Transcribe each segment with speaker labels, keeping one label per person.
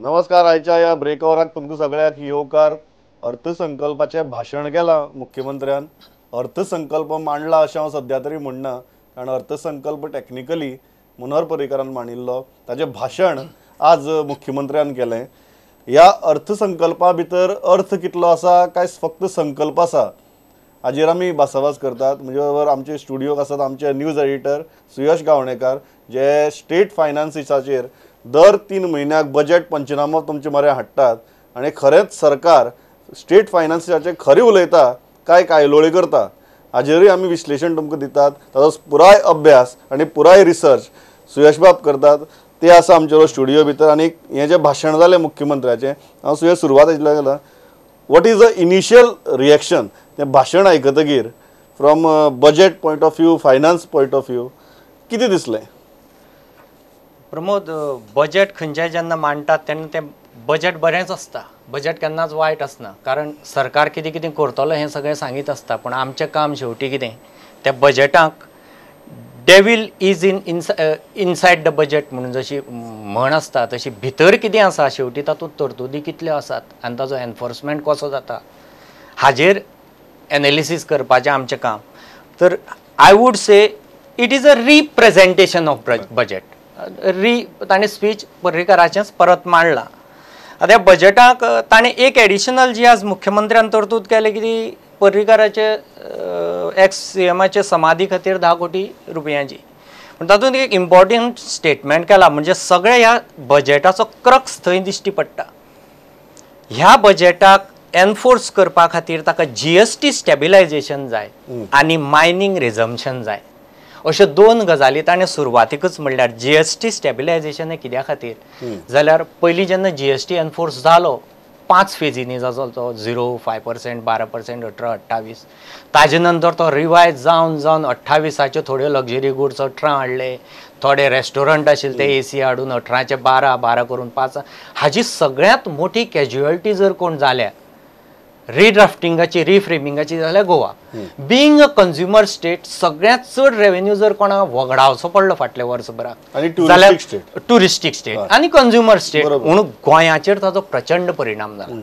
Speaker 1: नमस्कार. आयच्या ह्या ब्रेक आवराक तुमकां सगळ्याक येवकार. अर्थसंकल्पाचें भाशण केलां मुख्यमंत्र्यान, अर्थसंकल्प मांडला अशें हांव सद्या तरी म्हणना, कारण अर्थसंकल्प टॅक्निकली मनोहर पर्रीकारान मांडिल्लो, ताचें भाशण आज मुख्यमंत्र्यान केलें. ह्या अर्थसंकल्पा भितर अर्थ कितलो आसा काय फक्त संकल्प आसा हाजेर आमी भासाभास करतात. म्हणजे बरोबर आमचे स्टुडियोक आसात आमचे न्यूज एडिटर सुयश गावणेकार, जे स्टेट फायनान्सीसाचेर दर 3 म्हयन्याक बजेट पंचनामो तुमचे मऱ्या हाडटात आनी खरेंच सरकार स्टेट फायनान्सीसाचेर खरें उलयता काय कायलोळी करता हाजेरूय आमी विश्लेशण तुमकां दितात. ताचो पुराय अभ्यास आनी पुराय रिसर्च सुयशबाब करतात, ते आसा आमचे स्टुडियो भितर. आनी हें जें भाशण जालें मुख्यमंत्र्याचें, हांव सुयश सुरवात आशिल्ल्या गेला, what is the initial reaction तें भाशण आयकतगीर from budget point of view, finance point of view कितें दिसलें?
Speaker 2: प्रमोद, बजेट खंयचें जेन्ना मांडटात तेन्ना तें बजेट बरेंच आसता, बजेट केन्नाच वायट आसना, कारण सरकार कितें कितें करतलो हें सगळें सांगीत आसता. पूण आमचें काम शेवटी कितें, त्या बजेटाक devil is in inside the budget म्हणून जशी म्हण आसता तशी भितर कितें आसा शेवटी तातूंत तरतुदी कितल्यो आसात आनी ताजो एनफोर्समेंट कसो जाता हाजेर एनालिसीस करपाचें आमचें काम. तर I would say it is a representation of budget. ताणें स्पीच पर्रीकाराचेंच परत मांडलां. आतां ह्या बजेटाक ताणें एक एडिशनल जी आज मुख्यमंत्र्यान तरतूद केली की ती पर्रीकाराचे एक्स सी एमाचे समाधी खातीर 10 कोटी रुपयांची. पूण तातूंत एक इम्पॉर्टंट स्टेटमेंट केला, म्हणजे सगळ्या ह्या बजेटाचो क्रक्स थंय दिश्टी पडटा. ह्या बजेटाक एनफोर्स करपा खातीर ताका जीएसटी स्टेबिलायझेशन जाय आनी मायनींग रिजम्पशन जाय, अश्यो 2 गजाली ताणें सुरवातीकच म्हणल्यार जीएसटी स्टेबिलायझेशन हें कित्या खातीर जाल्यार पयलीं जेन्ना जीएसटी एनफोर्स जालो 5 फेजींनी जालो तो, 0, 5%, 12%, 18, 28, ताजे नंतर तो रिवायज जावन जावन 28आच्यो थोड्यो लग्जरी गुड्स 18 हाडले, थोडे रेस्टॉरंट आशिल्ले ते एसी हाडून 18चे 12, 12 करून 5. हाजी सगळ्यांत मोठी कॅज्युअलिटी जर कोण जाल्या रिड्राफ्टिंगाची, रिफ्रेमिंगाची जाल्यार Goa. Being a consumer state सगळ्यांत चड रेवेन्यू जर कोणाक वगडावचो पडलो फाटल्या वर्सभराक जाल्यार ट्युरिस्टीक स्टेट आनी कंज्युमर स्टेट म्हणून गोंयाचेर ताचो प्रचंड परिणाम जाला.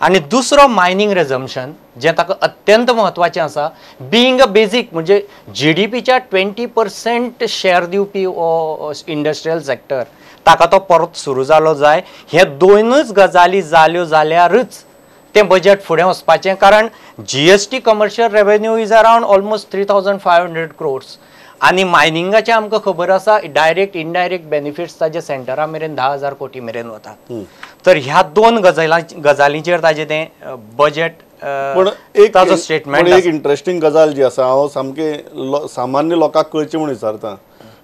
Speaker 2: आनी दुसरो मायनींग रेजम्पशन जें ताका अत्यंत म्हत्वाचें आसा, बिंग अ बेजीक म्हणजे जीडीपीच्या 20% शेअर दिवपी हो इंडस्ट्रियल सेक्टर ताका तो परत सुरू जालो जाय. हे दोनूच गजाली जाल्यो जाल्यारच तें बजेट फुडें वचपाचें, कारण GST commercial revenue is around almost 3500 crores आनी मायनिंगाचें आमकां खबर आसा डायरेक्ट इनडायरेक्ट बेनिफिट्स ताजे सेंटरा मेरेन 10,000 कोटी मेरेन वतात. तर ह्या 2 गजालींचेर ताजें तें बजेट
Speaker 1: पूण एक ताजो स्टेटमेंट. एक इंट्रस्टिंग गजाल जी आसा, हांव सामकें सामान्य लोकांक कळचें म्हूण विचारता,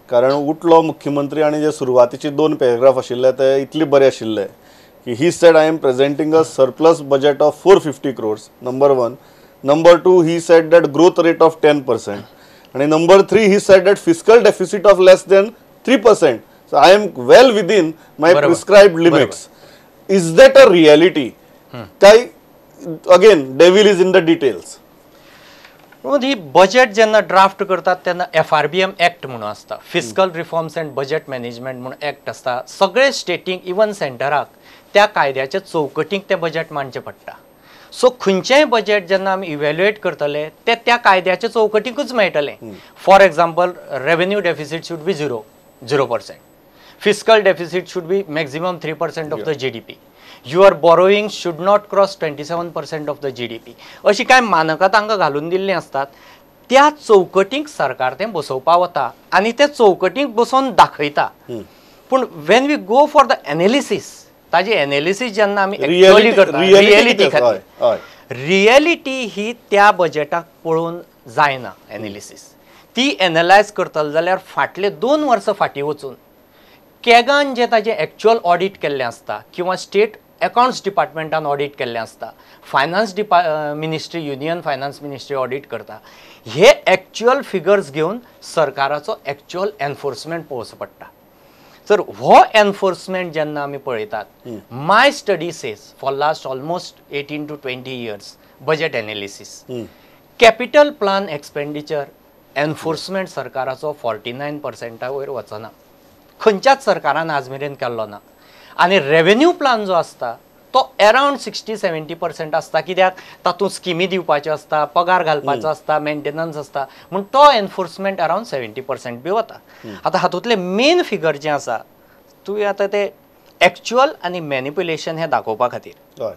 Speaker 1: कारण उठलो मुख्यमंत्री आनी जे सुरवातीचे 2 पॅराग्राफ आशिल्ले ते इतले बरे आशिल्ले की he said I am presenting a surplus budget of 450 crores, number 1. Number 2, he said that growth rate of 10%. And number 3, he said that fiscal deficit of less than 3%. So I am well within my prescribed limits. Is that a reality? Kai, again, devil is in the details.
Speaker 2: He budget जेन्ना draft करतात तेन्ना FRBM act म्हणून आसता, fiscal reforms and budget management म्हणून act आसता. सगळे स्टेटींक even सेंटराक त्या कायद्याच्या चौकटीक तें बजेट मांडचें पडटा. सो खंयचेंय बजेट जेन्ना आमी इव्हेल्युएट करतले तें त्या कायद्याच्या चौकटीकूच मेळटलें. For example, revenue deficit should be 0%, fiscal deficit should be maximum 3% of the GDP, your borrowing should not cross 27% of the GDP, अशी कांय मानकां तांकां घालून दिल्लीं आसतात. त्या चौकटीक सरकार तें बसोवपा वता आनी ते चौकटीक बसोवन दाखयता. पूण when we go for the analysis, ताजी एनालिसीस जेन्ना आमी एक्चुअली करता रियलिटी खातीर, रियलिटी ही त्या बजेटाक पळोवन जायना एनालिसीस. ती एनलायज करतले जाल्यार फाटले 2 वर्सां फाटीं वचून कॅगान जें ताजें एक्चुअल ऑडीट केल्लें आसता किंवा स्टेट अकाउंट्स डिपार्टमेंटान ऑडीट केल्लें आसता, finance ministry, union finance ministry audit करता, हे एक्चुअल फिगर्स घेवन सरकाराचो एक्चुअल एनफोर्समेंट पळोवचो पडटा. तर हो एनफोर्समेंट जेन्ना आमी पळयतात, my study says for last almost 18 to 20 years budget analysis, capital plan expenditure enforcement सरकाराचो 49% वयर वचना, खंयच्याच सरकारान आज मेरेन केल्लो ना. आनी रेवेन्यू प्लान जो आसता तो अरावंड 60-70% आसता, कित्याक तातूंत स्किमी दिवपाच्यो आसता, पगार घालपाचो आसता, मेंटेनन्स आसता, म्हूण तो एनफोर्समेंट अरावंड 70% बी वता. आतां हातूंतलें मेन फिगर जें आसा तुवें आतां तें एक्चुअल आनी मॅनिप्युलेशन हें दाखोवपा खातीर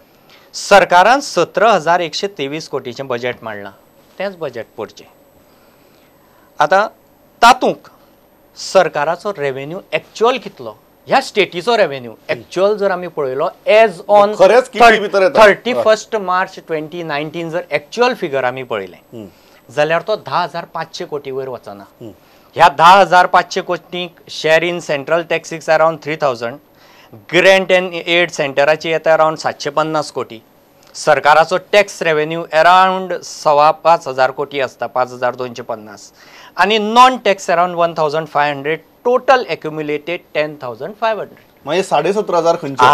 Speaker 2: सरकारान 17,123 कोटीचें बजेट मांडलां, तेंच बजेट पडचें. आतां तातूंत सरकाराचो रेवेन्यू एक्चुअल कितलो, ह्या स्टेटीचो रेवेन्यू एक्चुअल जर आमी पळयलो एज ऑन 31 मार्च 2019 जर एक्चुअल फिगर आमी पळयलें जाल्यार तो 10,500 कोटी वयर वचना. ह्या 10,500 कोटींक share in central taxes around 3,000, grant and aid सेंटराची येता अरावंड 750 कोटी, सरकाराचो टॅक्स रेवेन्यू अरावंड 5,250 कोटी आसता, 5,250, आनी non tax around 1,500, total accumulated 10,500.
Speaker 1: मागीर 17,500 खंयचे?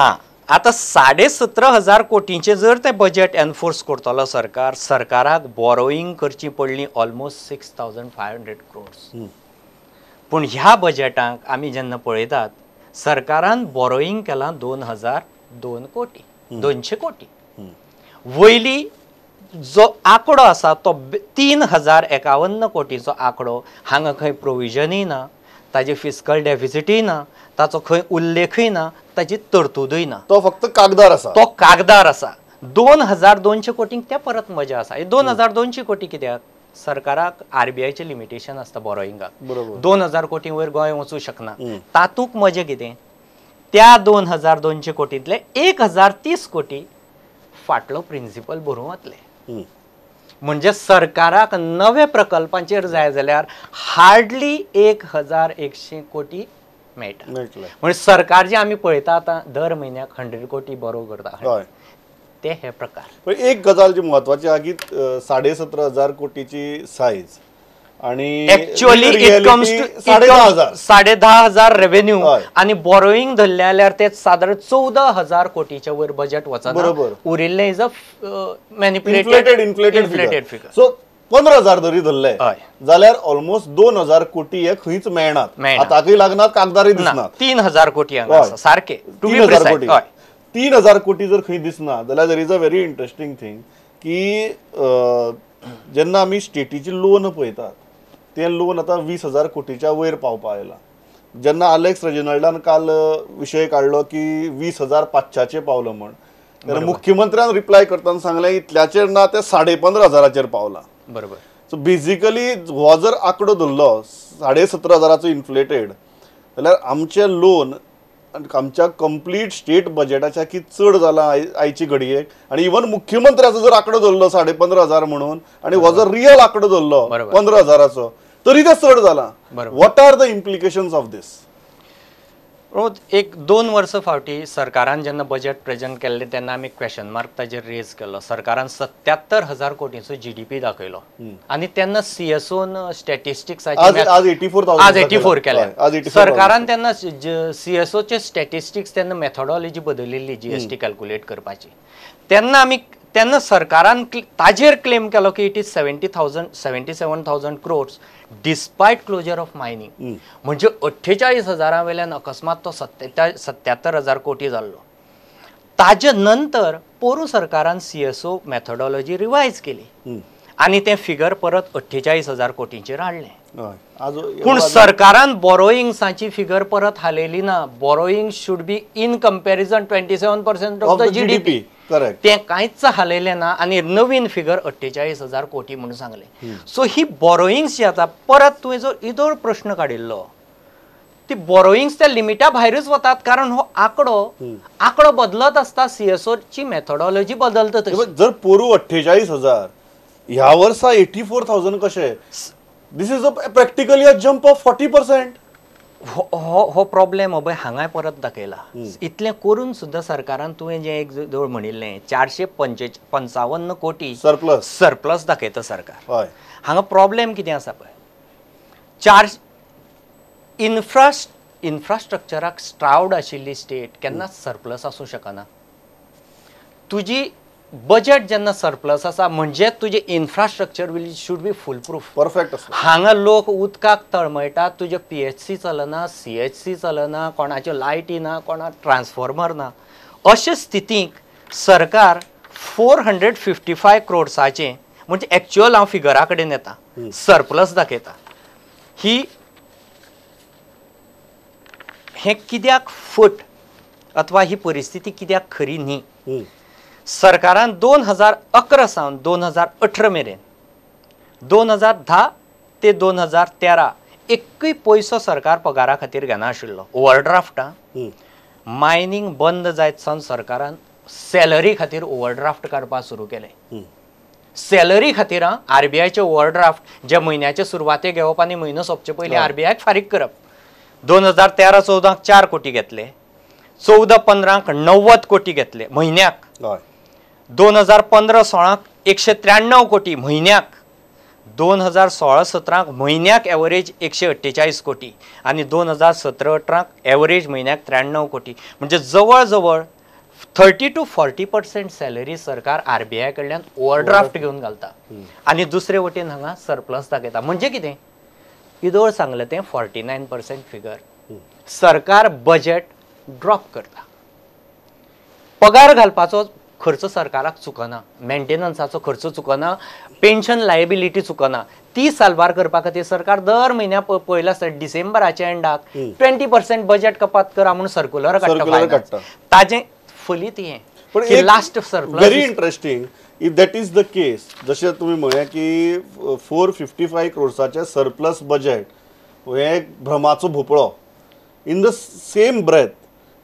Speaker 2: आतां 17,500 कोटींचें जर तें बजेट एनफोर्स करतलो सरकार, सरकाराक बोरोईंग करची पडली ऑलमोस्ट 6,500 क्रोर्स. पूण ह्या बजेटाक आमी जेन्ना पळयतात सरकारान बोरोईंग केलां 2,002 कोटी, 200 कोटी. वयली जो आंकडो आसा तो 3,051 कोटीचो आंकडो, हांगा खंय प्रोविजनूय ना, ताजे फिस्कल डेफिसिटूय ना, ताचो खंय उल्लेखूय ना, ताची तरतुदूय ना,
Speaker 1: तो फक्त कागदार आसा,
Speaker 2: तो कागदार आसा. 2,200 कोटींक ते परत मजा आसा. 2,200 कोटी कित्याक? सरकाराक आरबीआयचें लिमिटेशन आसता बोरोइंगाक, 2,000 कोटी वयर गोंय वचूं शकना. तातूंत मजा कितें, त्या 2,200 कोटींतले 1,030 कोटी फाटलो प्रिंसिपल भरूंक वतले. म्हणजे सरकाराक नवे प्रकल्पांचेर जाय जाल्यार हार्डली 1,100 कोटी मेळटा. म्हणजे सरकार जे आमी पळयता आतां दर म्हयन्याक 100 कोटी बोरो करता ते हे प्रकार.
Speaker 1: एक गजाल जी म्हत्वाची आहा की 17,500 कोटीची सायज आणि
Speaker 2: actually it comes to 10,500 revenue आणि बोरोईंग धरले जाल्यार ते सादारण 14,000 कोटीच्या वयर बजेट वचना, उरिल्लें is a manipulated inflated figure.
Speaker 1: So 15,000 जरी धरले जाल्यार ऑलमोस्ट 2,000 कोटी हे खंयच मेळनात, हाताकय लागनात, कागदारय दिसनात.
Speaker 2: 3,000 कोटी हांगा सारके,
Speaker 1: 3,000 कोटी, 3,000 कोटी जर खंय दिसना जाल्यार there is a very interesting thing की जेन्ना आमी स्टेटीची लोन पळयतात तें लोन आतां 20,000 कोटीच्या वयर पावपा आयलां. जेन्ना आलेक्स रेजिनाल्डान काल विशय काडलो की 20,500 पावलो म्हण, तेन्ना मुख्यमंत्र्यान रिप्लाय करतना सांगलें इतल्याचेर ना ते 15,500 पावलां.
Speaker 2: बरोबर.
Speaker 1: सो बेजिकली हो जर आंकडो धरलो 17,500 इन्फ्लेटेड जाल्यार आमचें लोन आमच्या कंप्लीट स्टेट बजेटाच्या की चड जाला आयची घडयेक. आनी इवन मुख्यमंत्र्याचो जर आंकडो धरलो 15,500 म्हणून आनी हो जर रियल आंकडो धरलो 15,000 तरी ते चड जाला. What are the implications of this?
Speaker 2: एक 2 वर्सां फावटी सरकारान जेन्ना बजेट प्रेजेंट केल्लें तेन्ना आमी क्वेशन मार्क ताजेर रेज केल्लो. सरकारान 77,000 कोटींचो जीडीपी दाखयलो आनी तेन्ना सीएसओन स्टॅटिस्टिक्स आज 84 केल्या. सरकारान तेन्ना सीएसओचे स्टॅटिस्टिक्स तेन्ना मेथोडॉलॉजी बदलिल्ली जीएसटी कॅल्क्युलेट करपाची. तेन्ना आमी तेन्ना सरकारान ताजेर क्लेम केलो की it is 77,000 crores despite closure of mining. म्हणजे 48,000 वयल्यान अकस्मात तो 77,000 कोटी जाल्लो. ताजे नंतर पोरू सरकारान सीएसओ मेथोडॉलॉजी रिवायज केली आनी तें फिगर परत 48,000 कोटींचेर हाडलें. पूण सरकारान बोरोइंग्साची फिगर परत हालयली ना. Borrowing should be in comparison 27% of the GDP, तें कांयच हालयलें ना आनी नवीन फिगर 48,000 कोटी म्हणून सांगलें. सो ही बोरोइंग्स जी आतां परत तुवें जो इदोळ प्रश्न काडिल्लो ती बोरोइंग्स त्या लिमिटा भायरूच वतात, कारण हो आंकडो आंकडो बदलत आसता, सीएसओची मेथोडॉलॉजी बदलता.
Speaker 1: जर पोरू 48,000 ह्या वर्सा 84,000 कशें? This is a practically a jump of 40%.
Speaker 2: हो प्रॉब्लेम हो पळय हांगाय परत दाखयला. इतलें करून सुद्दां सरकारान तुवें जें एक जवळ म्हणिल्लें 455 कोटी सरप्लस दाखयता सरकार. हांगा प्रॉब्लेम कितें आसा पळय, चार इन्फ्रास्ट्रक्चराक स्ट्रावड आशिल्ली स्टेट केन्नाच सरप्लस आसूं शकना. तुजी बजेट जेन्ना सरप्लस आसा म्हणजे तुजें infrastructure will should be full proof
Speaker 1: perfect आसा.
Speaker 2: हांगा लोक उदकाक तळमळटात, तुजें PHC चलना, CHC चलना, कोणाच्यो लायटी ना, कोणाक ट्रान्सफॉर्मर ना. अशे स्थितीक सरकार 455 क्रोड्साचें म्हणजे एक्चुअल हांव फिगरा कडेन येता सरप्लस दाखयता. ही हें कित्याक फट अथवा ही परिस्थिती कित्याक खरी न्ही. सरकारान 2011 सावन 2018 मेरेन 2010 ते 2013 एकूय पयसो सरकार पगारा खातीर घेना आशिल्लो. ओवरड्राफ्ट मायनींग बंद जायत सावन सरकारान सॅलरी खातीर ओवरड्राफ्ट काडपाक सुरू केलें. सॅलरी खातीर RBIचे ओवरड्राफ्ट जे म्हयन्याचे सुरवातेक घेवप आनी म्हयनो सोंपचे पयलीं RBIक फारीक करप. 2013-14 4 कोटी घेतले, 14-15 90 कोटी घेतले म्हयन्याक, 2015-16 193 कोटी म्हयन्याक, 2016-17 म्हयन्याक एवरेज 148 कोटी आनी 2017-18 एवरेज म्हयन्याक 93 कोटी. म्हणजे जवळ जवळ 30 to 40% salary सरकार RBI कडल्यान ओवरड्राफ्ट घेवन घालता आनी दुसरे वटेन हांगा सरप्लस दाखयता. म्हणजे कितें इदोळ सांगलें तें 49% फिगर सरकार बजेट ड्रॉप करता. पगार घालपाचो खर्च सरकाराक चुकना, मेंटेनन्साचो खर्च चुकना, पेन्शन लायबिलिटी चुकना, ती साल्वार करपा खातीर सरकार दर म्हयन्या पळयला आसता डिसेंबराच्या एंडाक 20% बजेट कपात करा म्हूण सर्क्युलर काडटा. ताजें फलीत हें पण last surplus.
Speaker 1: Very interesting if that is the case. जशें तुमी म्हळें की 455 क्रोर्साचें सरप्लस बजेट हें भ्रमाचो भोपळो. In the same breath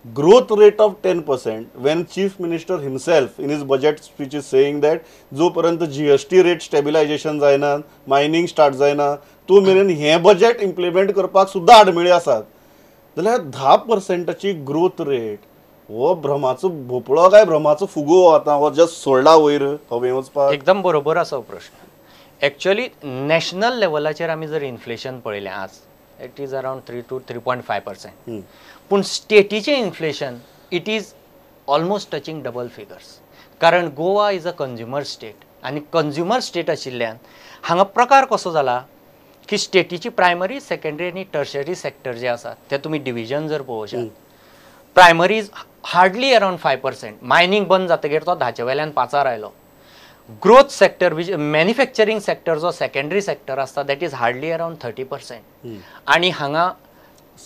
Speaker 1: growth rate of 10% when Chief Minister himself in his budget speech is saying that जो पर्यंत GST rate stabilization जायना, mining start जायना, तो मेरेन हे बजेट इम्प्लिमेंट करपाक सुद्दां आडमेळी आसात. जाल्यार 10%ची ग्रोथ रेट हो भ्रमाचो भोपळो काय भ्रमाचो फुगो आतां हो जस्ट सोडला वयर हवे वचपाक?
Speaker 2: एकदम बरोबर आसा हो प्रश्न. एक्चुअली नॅशनल लेवलाचेर आमी जर इन्फ्लेशन पळयलें आज it is around 3 to 3.5%. पूण स्टेटीचें inflation it is almost touching double figures. कारण Goa is a consumer state आनी कंज्युमर स्टेट आशिल्ल्यान हांगा प्रकार कसो जाला की स्टेटीची प्रायमरी, सेकेंडरी आनी टर्शरी सेक्टर जे आसा ते तुमी डिविजन जर पळोवशात primary is hardly around 5%. Mining बंद जातकीर तो 10 वेल्यान 5 आयलो. Growth sector which manufacturing sector जो सेकेंडरी सेक्टर आसता that is hardly around 30%. आनी हांगा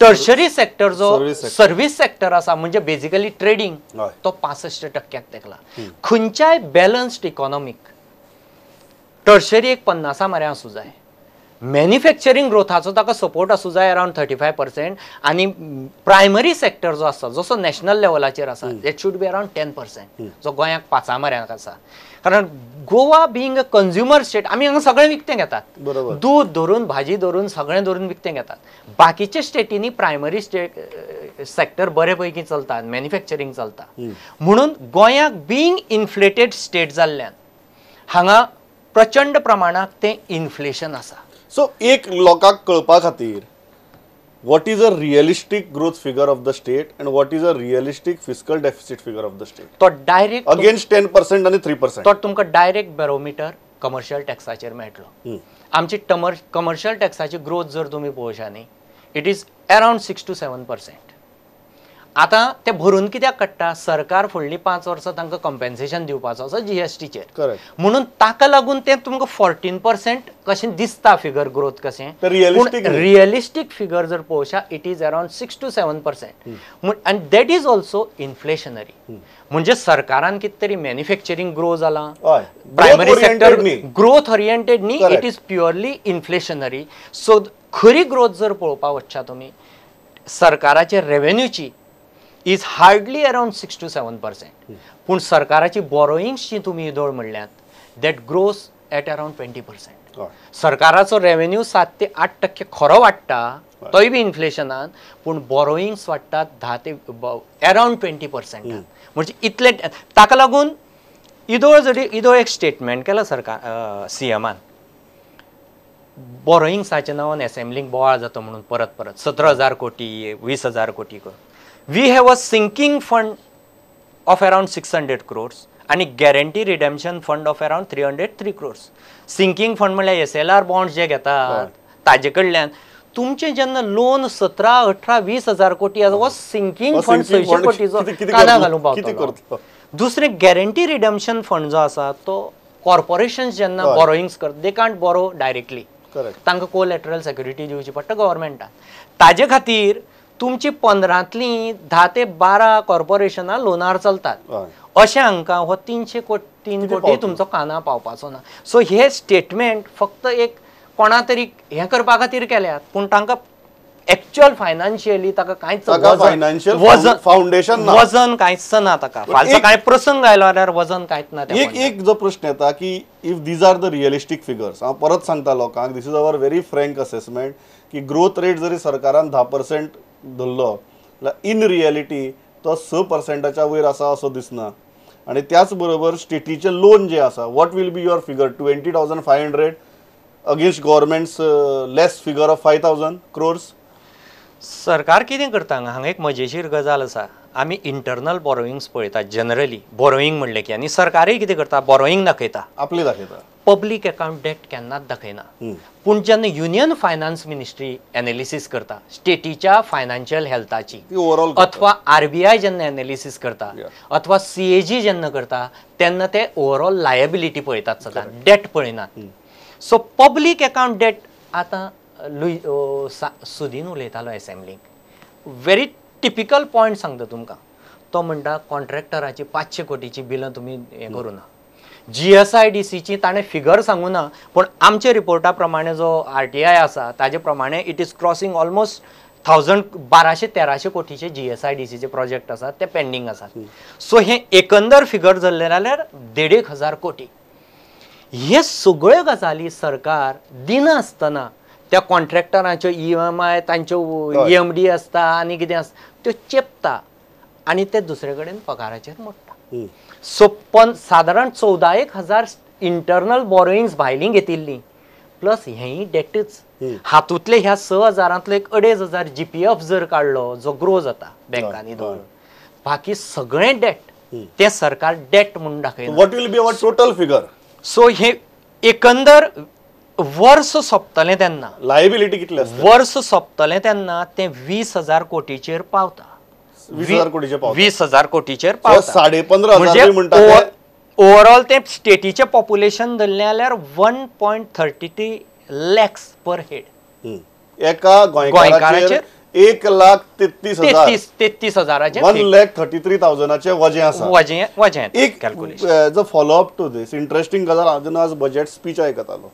Speaker 2: टर्शरी सेक्टर जो सर्वीस सेक्टर आसा म्हणजे बेजिकली ट्रेडींग तो 65% तेकला. खंयच्याय बॅलन्स्ड इकॉनॉमीक टर्शरी एक 50 म्हऱ्या आसूं जाय, मॅन्युफॅक्चरींग ग्रोथाचो ताका सपोर्ट आसूं जाय अरावंड 35% आनी प्रायमरी सेक्टर जो आसा जसो नॅशनल लेवलाचेर आसा that should be around 10% जो गोंयाक 5 म्हऱ्याक आसा. कारण Goa being a consumer state आमी हांगा सगळें विकतें घेतात, दूद धरून भाजी धरून सगळें धरून विकतें घेतात. बाकीच्या स्टेटींनी प्रायमरी स्टेट सेक्टर बरे पैकी चलता, मॅन्युफॅक्चरींग चलता. म्हणून गोंयाक बीइंग इन्फ्लेटेड स्टेट जाल्ल्यान हांगा प्रचंड प्रमाणात तें इन्फ्लेशन आसा.
Speaker 1: सो एक लोकांक कळपा खातीर what is a realistic growth figure of the state and what is a realistic fiscal deficit figure of the state?
Speaker 2: तो डायरेक्ट
Speaker 1: अगेन्स्ट 10% आनी 3%
Speaker 2: तो तुमकां डायरेक्ट बॅरोमिटर कमर्शियल टॅक्साचेर मेळटलो. आमची कमर्शियल टॅक्साची ग्रोथ जर तुमी पळोवशा न्ही it is around 6 to 7%. आतां ते भरून कित्याक काडटा? सरकार फुडलीं 5 वर्सां तांकां कंपेन्सेशन दिवपाचो आसा GSTचेर, म्हणून ताका लागून तें तुमकां 14% कशें दिसता फिगर ग्रोथ कशें. रियलिस्टीक फिगर जर पळोवशा it is around 6 to 7% आनी that is also inflationary. म्हणजे सरकारान कितें तरी मॅन्युफॅक्चरींग ग्रो जालां, प्रायमरी सेक्टर ग्रोथ ओरिएंटेड न्ही, it is purely inflationary. So खरी ग्रोथ जर पळोवपाक वचशा तुमी सरकाराचे रेवेन्यूची is hardly around 6 to 7%. पूण सरकाराची बोरोइंग्स जी तुमी येदोळ म्हणल्यात that grows at around 20%. सरकाराचो रेवेन्यू 7 ते 8% खरो वाडटा तोय बी इन्फ्लेशनान, पूण बोरोइंग्स वाडटात 10 ते अरावंड 20%. म्हणजे इतले ताका लागून येदोळ जरी येदोळ एक स्टेटमेंट केला सरकार CMान बोरोइंग्साच्या नांवान एसेंब्लीक बोवाळ जाता म्हणून परत परत 17,000 कोटी 20,000 कोटी करून. We have a sinking fund of around 600 crores आनी guarantee redemption fund of around 303 crores. Sinking fund म्हणल्यार SLR bonds जे घेतात ताजे कडल्यान तुमचें जेन्ना लोन 17, 18, 20 हजार कोटी आसा, हो सिंकींग फंड 600 कोटीचो काना घालूंक पावतलो. दुसरें गॅरंटी रिडेम्पशन फंड जो आसा तो कॉर्पोरेशन्स जेन्ना बोरोइंग्स करता, they can't borrow directly, तांकां कोलॅटरल सेक्युरिटी दिवची पडटा गव्हर्मेंटान. ताजे खातीर तुमची 15तलीं 10 ते 12 कॉर्पोरेशनां लोनार चलतात. अशें हांकां हो 3 कोटी तुमचो काना पावपाचो ना. सो हे स्टेटमेंट फक्त एक कोणा तरी हें करपा खातीर केल्यात, पूण तांकां एक्चुअल फायनान्शियली ताका कांयच फावंडेशन वजन कांयच ना ताका. फाल्यां कांय प्रसंग आयलो जाल्यार वजन कांयच ना.
Speaker 1: एक एक जो प्रश्न येता की if these are the realistic figures, हांव परत सांगता लोकांक, this is our very frank assessment की ग्रोथ रेट जरी सरकारान 10% धरलो जाल्यार इन रियलिटी तो 6%च्या वयर आसा असो दिसना. आनी त्याच बरोबर स्टेटीचें लोन जें आसा, what will be your figure, 20,500 against government's less figure of 5,000 crores.
Speaker 2: सरकार कितें करता हांगा एक मजेशीर गजाल आसा. आमी इंटरनल बोरोइंग्स पळयतात जनरली, बोरोइंग म्हणलें की, आनी सरकारय कितें करता, बोरोइंग दाखयता,
Speaker 1: आपले दाखयता,
Speaker 2: पब्लीक अकावंट डेट केन्नाच दाखयना. पूण जेन्ना युनियन फायनान्स मिनिस्ट्री एनालिसीस करता स्टेटीच्या फायनान्शियल हेल्थाची, अथवा RBI जेन्ना एनालिसीस करता, अथवा CAG जेन्ना करता, तेन्ना ते ओवरऑल लायबिलिटी पळयतात सदां, डेट पळयनात. सो पब्लीक अकावंट डेट आतां सुदीन उलयतालो एसेंब्लीक, व्हेरी टिपिकल पॉयंट सांगता तुमकां. तो म्हणटा कॉन्ट्रॅक्टराची 500 कोटीची बिलां तुमी हें करूं ना. GSIDCची ताणें फिगर सांगू ना, पूण आमच्या रिपोर्टा प्रमाणे जो RTI आसा ताजे प्रमाणे it is crossing almost 1000, 1200, 1300 कोटीचे GSIDCचे project आसात ते पेंडींग आसात. सो हें एकंदर फिगर धरलें जाल्यार 1,500 कोटी. हे सगळ्यो गजाली सरकार दिनासतना त्या कॉन्ट्रॅक्टरांच्यो EMI, तांच्यो EMD आसता आनी कितें आसता त्यो चेपता आनी ते दुसरे कडेन पगाराचेर मोडटा. सो सादारण 14,000 इंटरनल बोरोइंग्स भायलीं घेतिल्लीं, प्लस हेंय डेटच. हातूंतले ह्या 6,000तलो एक 2,500 GPF जर काडलो जो ग्रो जाता बँकांनी दवरून, बाकी सगळें डेट तें सरकार डेट म्हणून दाखयना.
Speaker 1: What will be our total figure?
Speaker 2: So हे एकंदर वर्स सोंपतलें तेन्ना
Speaker 1: लायबिलिटी कितली आसता,
Speaker 2: वर्स सोंपतलें तेन्ना तें 20,000 कोटीचेर पावता. 20,000 कोटीचेर पावता.
Speaker 1: 15,500 म्हणटा
Speaker 2: ओवरऑल तें स्टेटीचें पॉप्युलेशन धरलें जाल्यार 1.33 लॅक्स पर हेड.
Speaker 1: एका गोंयकाराचेर 1,33,000,
Speaker 2: 33,000
Speaker 1: 1,33,000 वजें आसा.
Speaker 2: वजें
Speaker 1: एक as a follow up to this interesting गजाल, हांव जेन्ना आज बजेट स्पीच आयकतालो,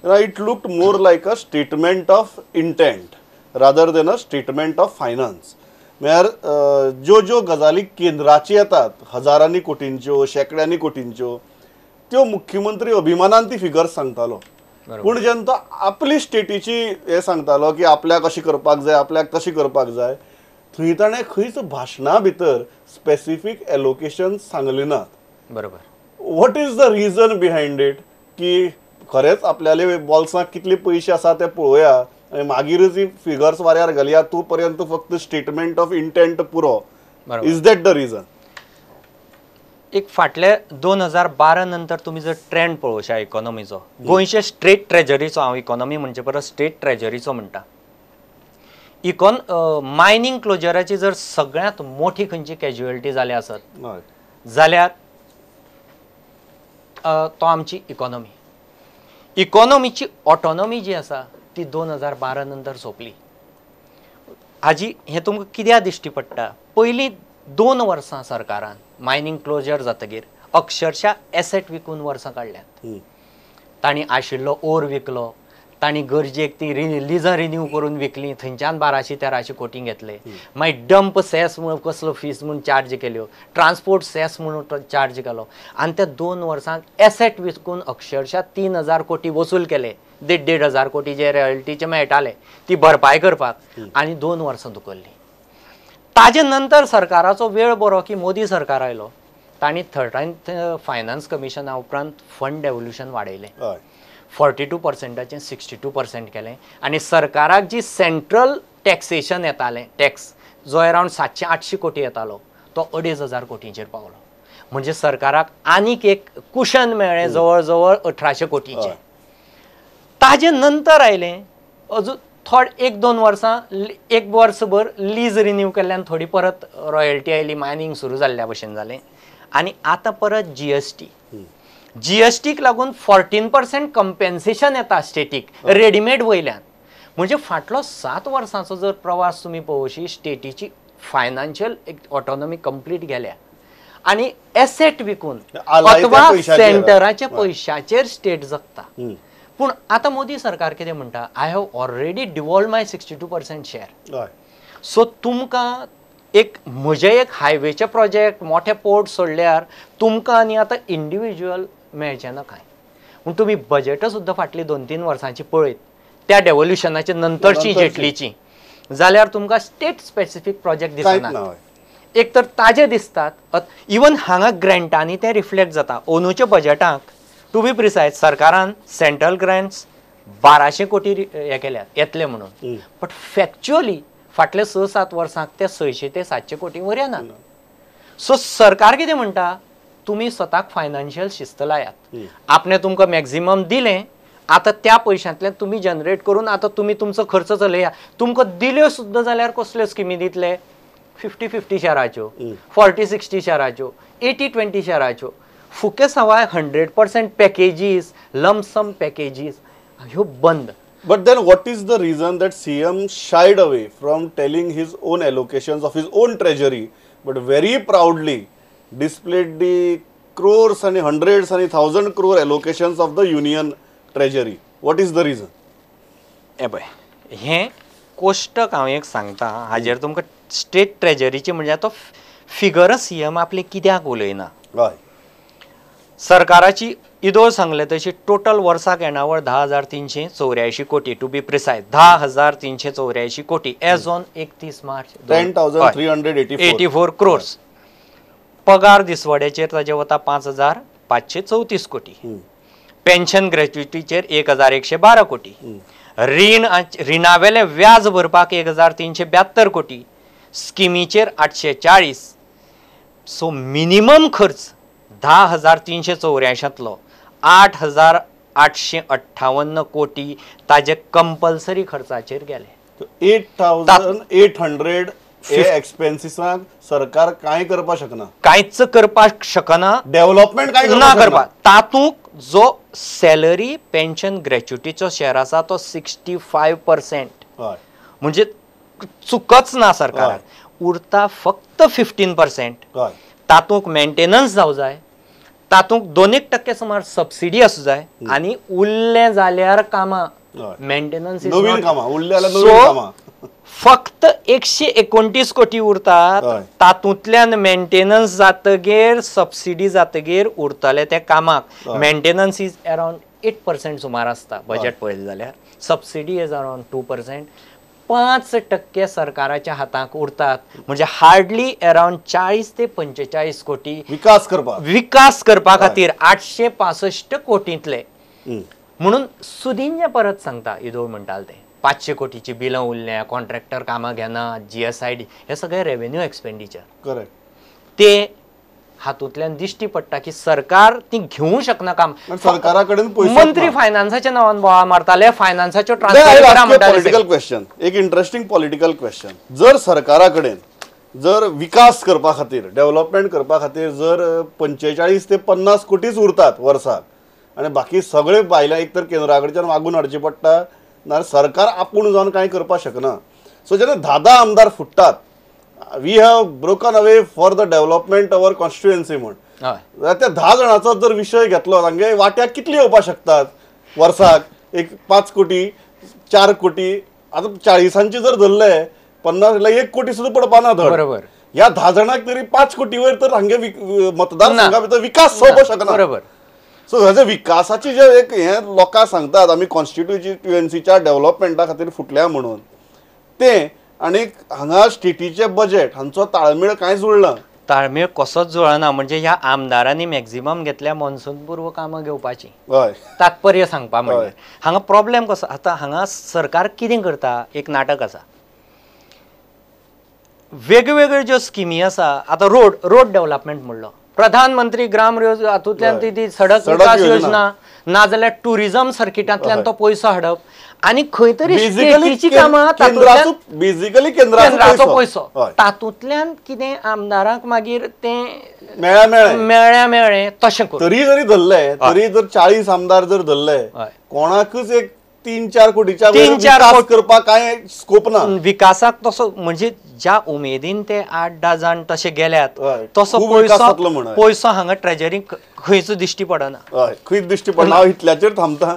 Speaker 1: it looked more like a statement of intent rather than a statement of finance. म्हळ्यार ज्यो ज्यो गजाली केंद्राची येतात, हजारांनी कोटींच्यो, शेंकड्यांनी कोटींच्यो, त्यो मुख्यमंत्री अभिमानान ती फिगर्स सांगतालो. पूण जेन्ना तो आपली स्टेटीची हें सांगतालो की आपल्याक अशें करपाक जाय, आपल्याक तशें करपाक जाय, थंय ताणें खंयच भाशणा भितर स्पेसिफीक एलोकेशन सांगलें नात.
Speaker 2: बरोबर.
Speaker 1: What is the reason behind it की खरेंच आपल्याले बोल्सांक कितले पयशे आसा ते पळोवया आनी मागीरच ही फिगर्स वाऱ्यार घालया, तूं पर्यंत फक्त स्टेटमेंट ऑफ इंटेंट पुरो. Is that the reason?
Speaker 2: एक फाटले 2012 नंतर तुमी जर ट्रेंड पळोवशा इकॉनॉमीचो, गोंयचे स्टेट ट्रेजरीचो, हांव इकॉनॉमी म्हणचे परस स्टेट ट्रेजरीचो म्हणटा, मायनींग क्लोजराची जर सगळ्यांत मोठी खंयची कॅज्युअलिटी जाल्या आसत जाल्यार तो आमची इकॉनॉमी. इकॉनॉमीची ऑटोनॉमी जी आसा ती 2012 नंतर सोंपली. हाजी हें तुमकां कित्याक दिश्टी पडटा, पयलीं 2 वर्सां सरकारान मायनींग क्लोजर जातकीर अक्षरशा एसेट विकून वर्सां काडल्यात. तांणी आशिल्लो ओर विकलो, तांणी गरजेक ती लिजां रिन्यू करून विकली, थंयच्यान 1200-1300 कोटी घेतले. मागीर डंप सेस म्हूण कसलो फीस म्हूण चार्ज केल्यो, ट्रान्सपोर्ट सेस म्हूण चार्ज केलो, आनी त्या 2 वर्सांक एसेट विकून अक्षरशा 3,000 कोटी वसूल केले. 1,500-1,500 कोटी जे रॉयल्टीचे मेळटाले ती भरपाय करपाक, आनी 2 वर्सां धुकल्ली. ताजे नंतर सरकाराचो वेळ बरो की मोदी सरकार आयलो, तांणी 13th finance कमिशना उपरांत फंड डेव्होल्युशन वाडयलें, 42%चें 62% केलें, आनी सरकाराक जी सेंट्रल टॅक्सेशन येतालें, टॅक्स जो अरावंड 700-800 कोटी येतालो तो 2,500 कोटींचेर पावलो. म्हणजे सरकाराक आनीक एक कुशन मेळ्ळें जवळ जवळ 1800 कोटीचें. ताजे नंतर आयलें अजून थोड 1-2 वर्सां, एक वर्सभर लीज रिन्यू केल्ल्यान थोडी परत रॉयल्टी आयली, मायनींग सुरू जाल्ल्या भशेन जालें. आनी आतां परत GST, GSTक लागून 14% कंपेन्सेशन येता स्टेटीक रेडीमेड वयल्यान. म्हणजे फाटलो 7 वर्सांचो जर प्रवास तुमी पळोवशी, स्टेटीची फायनान्शियल एक ऑटोनॉमी कंप्लीट गेल्या आनी एसेट विकून अथवा सेंटराच्या पयशाचेर स्टेट जगता. पूण आतां मोदी सरकार कितें म्हणटा, I have already devolve my 62% share. So तुमकां एक म्हजें एक हायवेचे प्रोजेक्ट मोठे पोर्ट सोडल्यार तुमकां आनी आतां इंडिविज्युअल मेळचें ना कांय. पूण तुमी बजेटां सुद्दां फाटलीं 2-3 वर्सांची पळयत त्या डेव्होल्युशनाचे नंतरची जेटलीची जाल्यार तुमकां स्टेट स्पेसिफीक प्रोजेक्ट दिसना, एक तर ताजे दिसतात. इवन हांगा ग्रँटांनी ते रिफ्लेक्ट जाता. अंदूच्या बजेटाक टू बी प्रिसायज सरकारान सेंट्रल ग्रँट्स 1200 कोटी हे केल्यात येतले म्हणून, बट फॅक्च्युअली फाटले 6-7 वर्सांक ते 600 ते 700 कोटी वयर येना. सो सरकार कितें म्हणटा, तुमी स्वताक फायनान्शियल शिस्त लायात, आपणें तुमकां मॅक्झिमम दिलें, आतां त्या पयशांतल्यान तुमी जनरेट करून आतां तुमी तुमचो खर्च चलया. तुमकां दिल्यो सुद्दां जाल्यार कसल्यो स्किमी दितले, 50-50 शॅराच्यो, 40-60 शॅराच्यो, 80-20 शॅराच्यो, फुके सवाय 100% पॅकेजीस, लमसम पॅकेजीस ह्यो बंद.
Speaker 1: But then what is the reason that CM shied away from telling his own allocations of his own treasury, but very proudly displayed the crores and hundreds and thousand crore allocations of the union treasury? What is the reason?
Speaker 2: हे पळय, हें कोश्टक हांव एक सांगता, हाजेर तुमकां state ट्रेजरीची म्हणजे तो फिगरच सीएम आपले कित्याक उलयना.
Speaker 1: हय,
Speaker 2: सरकाराची इदोळ सांगले तशी टोटल वर्साक येणावळ 10,384 कोटी, टू बी प्रिसायज 10,384 कोटी एज ऑन 31 मार्च
Speaker 1: 10,384
Speaker 2: क्रोर्स. पगार दिसवड्याचेर ताजे वता 5,534 कोटी, पेन्शन ग्रॅच्युटीचेर 1,112 कोटी, रिणावेले व्याज भरपाक 1,372 कोटी, स्किमीचेर 840. सो मिनिमम खर्च 10,384 8,858 कोटी ताजे कंपल्सरी खर्चाचेर गेले.
Speaker 1: 8,800 एक्सपेन्सिसाक सरकार कांय करपाक शकना,
Speaker 2: कांयच करपाक शकना,
Speaker 1: डेव्हलपमेंट कांय
Speaker 2: ना करपाक. तातूंत जो सॅलरी पेन्शन ग्रॅच्युटीचो शेअर आसा तो 65%, म्हणजे चुकच ना सरकाराक. उरता फक्त 15%. तातूंत मेंटेनन्स जावं जाय, तातूंत 2% सुमार सबसिडी आसूं जाय आनी उरलें जाल्यार कामां मेंटेनन्स
Speaker 1: नवीन कामां उरलें जाल्यार नवीन कामां.
Speaker 2: फक्त 129 कोटी उरतात, तातूंतल्यान मेंटेनन्स जातगीर सबसिडी जातगीर उरतले ते कामाक. मेंटेनन्स is around 8% सुमार आसता बजेट पळयलें जाल्यार, सबसिडी is around 2%. 5% सरकाराच्या हाताक उरतात, म्हणजे हार्डली अरावंड 40 ते 45 कोटी
Speaker 1: विकास करपा
Speaker 2: विकास करपा खातीर 865 कोटींतले. म्हणून सुदिन्य परत सांगता इदोळ म्हणटाले ते 500 कोटीची बिलां उरल्या, कॉन्ट्रॅक्टर कामां घेना, GSID, हे सगळे रेव्हेन्यू एक्सपेंडिचर.
Speaker 1: करेक्ट,
Speaker 2: ते हातूंतल्यान दिश्टी पडटा की सरकार ती घेवंक शकना काम.
Speaker 1: सरकारा कडेन
Speaker 2: मंत्री फायनान्साच्या नांवान बोवाळ मारताले, फायनान्साच्यो ट्रान्सफर.
Speaker 1: पॉलिटिकल क्वेश्चन, एक इंटरेस्टिंग पॉलिटिकल क्वेश्चन, जर सरकारा कडेन जर विकास करपा खातीर, डेव्हलपमेंट करपा खातीर जर 45 ते 50 कोटीच उरतात वर्साक आनी बाकी सगळे भायल्या एक तर केंद्रा कडच्यान मागून हाडचे पडटा, ना सरकार आपूण जावन कांय करपाक शकना. सो जेन्ना 10 आमदार फुट्टात, we have broken away for the development our constituency म्हण, त्या 10 जाणांचो जर विशय घेतलो तांगे वाट्याक कितली येवपाक शकतात वर्साक, एक 5 कोटी 4 कोटी, आतां 40 जर धरले 50 1 कोटी सुद्दां पडपा ना धड.
Speaker 2: बरोबर,
Speaker 1: ह्या 10 जाणांक तरी 5 कोटी वयर तर हांगे मतदारसंघा भितर विकास जावपाक शकना.
Speaker 2: बरोबर,
Speaker 1: सो हेजे विकासाची जे एक हें लोकांक सांगतात आमी कॉन्स्टिट्युएन्सीच्या डेव्हलपमेंटा खातीर फुटल्या म्हणून, तें आनी हांगा स्टेटीचे बजेट हांचो ताळमेळ कांय जुळना.
Speaker 2: ताळमेळ कसोच जुळना. म्हणजे ह्या आमदारांनी मॅक्झिमम घेतल्या मॉन्सून पूर्व कामां घेवपाची, तात्पर्य सांगपा म्हणजे हांगा प्रॉब्लेम कसो आतां हांगा सरकार कितें करता, एक नाटक आसा, वेगवेगळ्यो ज्यो स्किमी आसा. आतां रोड डेव्हलपमेंट म्हणलो, प्रधानमंत्री ग्राम योजना हातूंतल्यान ती सडक विकास योजना, नाजाल्यार टुरिझम सर्किटांतल्यान तो पयसो हाडप आनी खंय तरी स्टेटीची कामां
Speaker 1: बेसिकली केंद्राचो
Speaker 2: पयसो तातूंतल्यान कितें आमदारांक मागीर तें मेळ्ळें मेळ्ळें तशें करून
Speaker 1: तरी जरी धरले तरी जर 40 आमदार जर धरले कोणाकच एक 3-4 कोटीच्या 3-4 करपाक काय स्कोप ना
Speaker 2: विकासाक. तसो म्हणजे ज्या उमेदीन ते 8-10 जाण तशे गेल्यात तसो पयसो पयसो हांगा ट्रेजरीक खंयच दिश्टी पडना,
Speaker 1: खंयच दिश्टी पडना. हांव इतल्याचेर थांबता.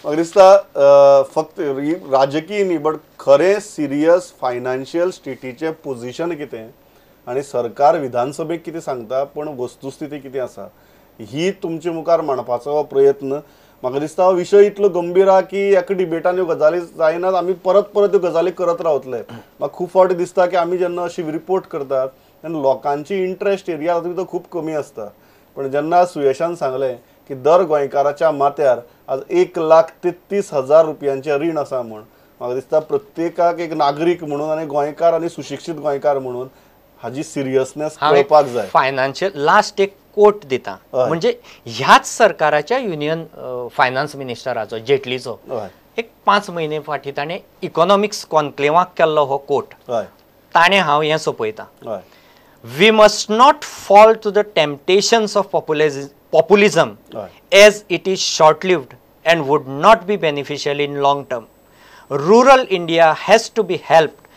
Speaker 1: म्हाका दिसता फक्त राजकीय न्ही बट खरें सिरियस फायनान्शियल स्टेटीचें पोजिशन कितें आनी सरकार विधानसभेक कितें सांगता पण वस्तुस्थिती कितें आसा ही तुमचे मुखार मांडपाचो प्रयत्न. म्हाका दिसता हो विशय इतलो गंभीर आहा की एका डिबेटान ह्यो गजाली जायनात, आमी परत परत ह्यो गजाली करत रावतले. म्हाका खूब फावटी दिसता की आमी जेन्ना अशी रिपोर्ट करतात तेन्ना लोकांची इंट्रस्ट एरिया भितर खूब कमी आसता. पण जेन्ना सुयशान सांगलें की दर गोंयकाराच्या माथ्यार आज 1,33,000 रुपयांचें रीण आसा म्हूण, म्हाका दिसता प्रत्येकाक एक नागरीक म्हणून आनी गोंयकार आनी सुशिक्षीत गोंयकार म्हणून हाजी सिरियसनेस कळपाक जाय.
Speaker 2: फायनान्शियल लास्ट एक कोट दिता म्हणजे ह्याच सरकाराच्या युनियन फायनान्स मिनिस्टराचो जेटलीचो एक 5 म्हयने फाटीं ताणें इकॉनॉमिक्स कॉन्क्लेवाक केल्लो हो कोट, ताणें हांव हें सोंपयता. We must not fall to the temptations of populism as it is short lived and would not be beneficial in long term. Rural India has to be helped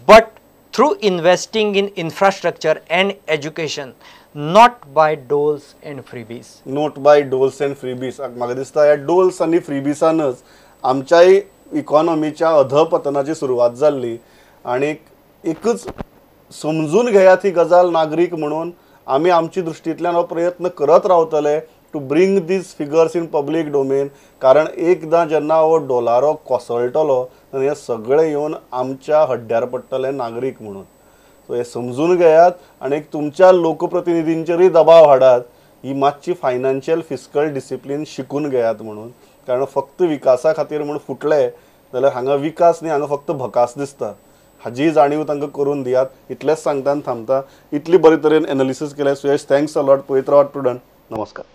Speaker 2: but through investing in infrastructure and education, not by doles and freebies.
Speaker 1: Not by doles and freebies. म्हाका दिसता ह्या doles आनी फ्रीबीसानच आमच्याय इकॉनॉमीच्या अधपतनाची सुरवात जाल्ली. आनी एकच समजून घेयात ही गजाल नागरीक म्हणून आमी आमची दृश्टींतल्यान हो प्रयत्न करत रावतले to bring these figures in public domain. कारण एकदां जेन्ना हो डॉलारो कोसळटलो तेन्ना हें सगळें येवन आमच्या हड्ड्यार पडटलें नागरीक म्हणून. सो हें समजून घेयात आनी तुमच्या लोकप्रतिनिधींचेरूय दबाव हाडात, ही मातशी फायनान्शियल फिस्कल डिसिप्लीन शिकून घेयात म्हणून. कारण फक्त विकासा खातीर म्हूण फुटले जाल्यार हांगा विकास न्ही, हांगा फक्त भकास दिसता. हाजी जाणीव तांकां करून दियात. इतलेंच सांगता आनी थांबता. इतली बरे तरेन एनालिसीस केलें सुयश, thanks a lot. पळयत रावात प्रुडंट. नमस्कार.